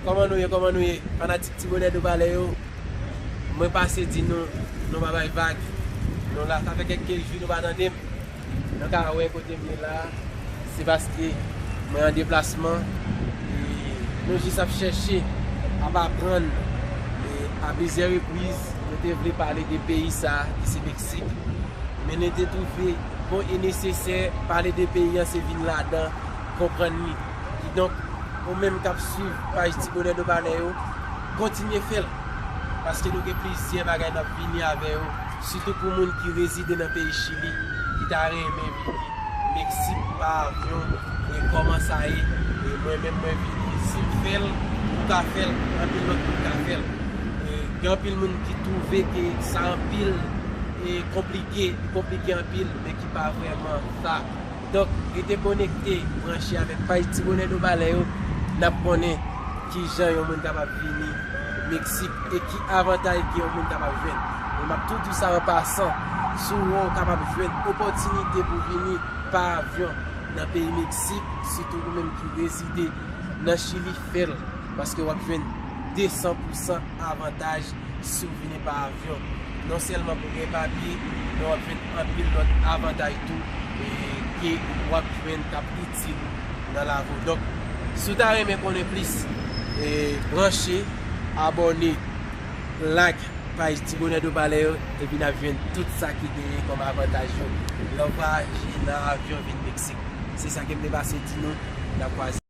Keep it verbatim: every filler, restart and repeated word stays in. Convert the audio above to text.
Kòman nou ye, kòman nou ye? Fanatik Ti Bonè Dobalè yo, mwen pase di nou, nou pa bay vag. Nou la, sa fè kèk jou nou pa tande m. Nou ka wè kote m ye la, se paske mwen an deplasman. E nou jis ap chèche, ap aprann. E a plizyè repriz, nou te vle pale de peyi sa, ki se Meksik. Men nou te twouve bon e nesesè pale de peyi an, se vin ladan, konprann li. Kidonk, ou menm k ap swiv paj Ti Bonè Dobalè yo, kontinye fè l. Paske nou gen plizyè bagay n ap vini avè yo, sitou pou moun ki rezide nan peyi Chili, ki ta renmen vini Meksik pa avyon, e kòman sa ye, e mwen menm mwen vini, si m fè l, ou ka fè l, anpil lòt moun ka fè l. E gen anpil moun ki twouve ke sa anpil e konplike, konplike anpil, men ki pa vrèman sa. Donk, rete konekte, branche avèk paj Ti Bonè Dobalè yo, n ap konnen kijan yon moun kapab vini Meksik e ki avantaj ke yon moun kapab jwenn. E m ap tou di sa an pasan, si w wè w kapab jwenn opòtinite pou vini pa avyon nan peyi Meksik, sitou ou menm ki rezide nan Chili, fè l, paske w ap jwenn de san pou san avantaj si w vini pa avyon. Non sèlman pou gen papye, men w ap jwenn anpil lòt avantaj tou, e, ke w ap jwenn k ap itil nan lavi w. Donk, si w ta renmen konnen plis, e, branche, abòne, like paj Ti Bonè Dobalè yo, epi n ap jwenn tout sa ki genyen kòm avantaj yo lè w vwayaje nan avyon vin Meksik. Se sa ke m te pase di nou, n ap kwaze.